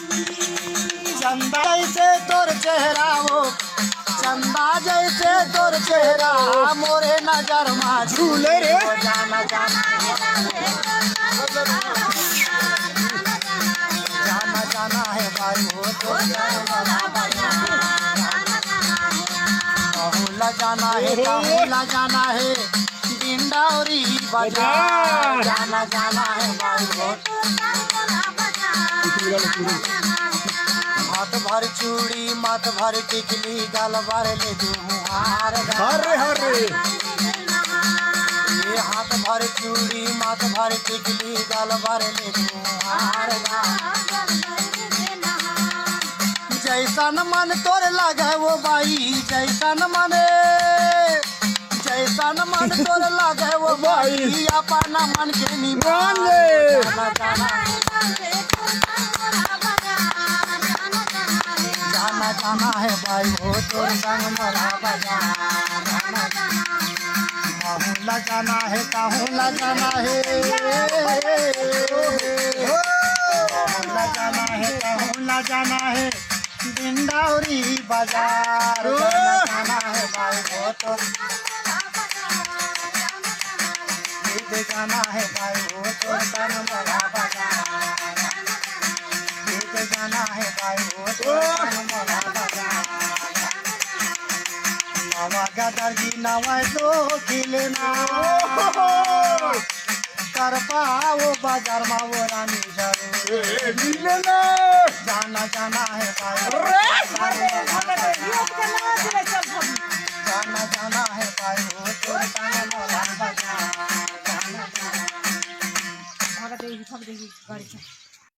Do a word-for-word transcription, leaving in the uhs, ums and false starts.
चंदा जैसे तोर चेहरा हो, चंदा जैसे तोर चेहरा, मोरे नजर मा झूले रे। जाना जाना, जाना जाना है भाई हो तो। कहूँ ला जाना है, कहूँ ला जाना है, डिंडौरी बाजार। जाना जाना है भाई हो। हाथ भर चूड़ी, माथ भर टिकली, गाल भर ले दूँ हार। हरे हरे। ये हाथ भर चूड़ी, माथ भर टिकली, गाल भर ले दूँ हार। जैसन मन तोर लगे वो बाई, जैसन मन, जैसन मन तोर लगे वो बाई, अपना मन के निमान ले। जाना जाना, जाना जाना है भाई हो तोर संग मोला बाजार। जाना जाना है, कहूँ ला जाना है, कहूँ ला जाना है, कहूँ ला जाना है, कहूँ ला जाना है, डिंडौरी बाजार। जाना जाना है भाई हो तो, जाना है भाई हो तो, जाना है भाई हो तो। नवा गदर जी नवा दो खिलना। करपा वो बाजार मा वो रानी जावे। ए, मिलना। जाना जाना है भाई। अरे, अरे, अरे, ये तो ना दिले चल भाभी। जाना जाना है भाई वो तो। जाना जाना है भाई। भाग दे, भाग दे, गाड़ी से।